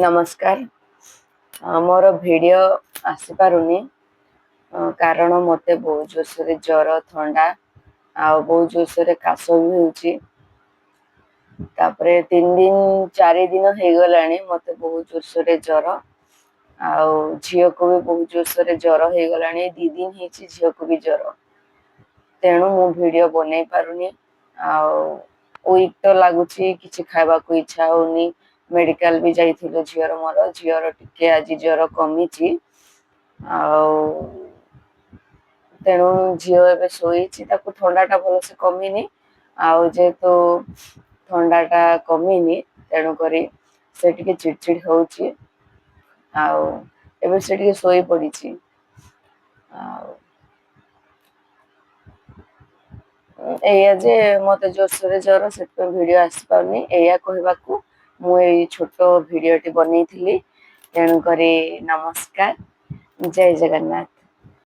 ନମସ୍କାର। ମୋର ଭିଡ଼ିଓ ଆସିପାରୁନି, କାରଣ ମୋତେ ବହୁତ ଜୋରସୋରରେ ଜ୍ୱର, ଥଣ୍ଡା ଆଉ ବହୁତ ଜୋରସୋରରେ କାଶ ବି ହେଉଛି। ତାପରେ 3 ଦିନ 4 ଦିନ ହେଇଗଲାଣି ମୋତେ ବହୁତ ଜୋରସୋରରେ ଜ୍ୱର, ଆଉ ଝିଅକୁ ବି ବହୁତ ଜୋରସୋରରେ ଜ୍ୱର ହେଇଗଲାଣି। 2 ଦିନ ହେଇଛି ଝିଅକୁ ବି ଜ୍ୱର। ତେଣୁ ମୁଁ ଭିଡ଼ିଓ ବନେଇ ପାରୁନି ଆଉ ୱିକ୍ ତ ଲାଗୁଛି, କିଛି ଖାଇବାକୁ ଇଚ୍ଛା ହଉନି। ମେଡ଼ିକାଲ ବି ଯାଇଥିଲୁ ଝିଅର ମୋର। ଝିଅର ଟିକେ ଆଜି ଜ୍ୱର କମିଛି, ଆଉ ତେଣୁ ଝିଅ ଏବେ ଶୋଇଛି। ତାକୁ ଥଣ୍ଡାଟା ଭଲସେ କମିନି, ଆଉ ଯେହେତୁ ଥଣ୍ଡାଟା କମିନି ତେଣୁକରି ସେ ଟିକେ ଚିଡ଼ଚିଡ଼ ହଉଛି, ଆଉ ଏବେ ସେ ଟିକେ ଶୋଇ ପଡ଼ିଛି। ଆଉ ଏଇଆ ଯେ ମୋତେ ଜୋରସୋରରେ ଜ୍ୱର, ସେଥିପାଇଁ ଭିଡ଼ିଓ ଆସିପାରୁନି। ଏଇଆ କହିବାକୁ ମୁଁ ଏଇ ଛୋଟ ଭିଡ଼ିଓଟି ବନେଇଥିଲି। ତେଣୁକରି ନମସ୍କାର, ଜୟ ଜଗନ୍ନାଥ।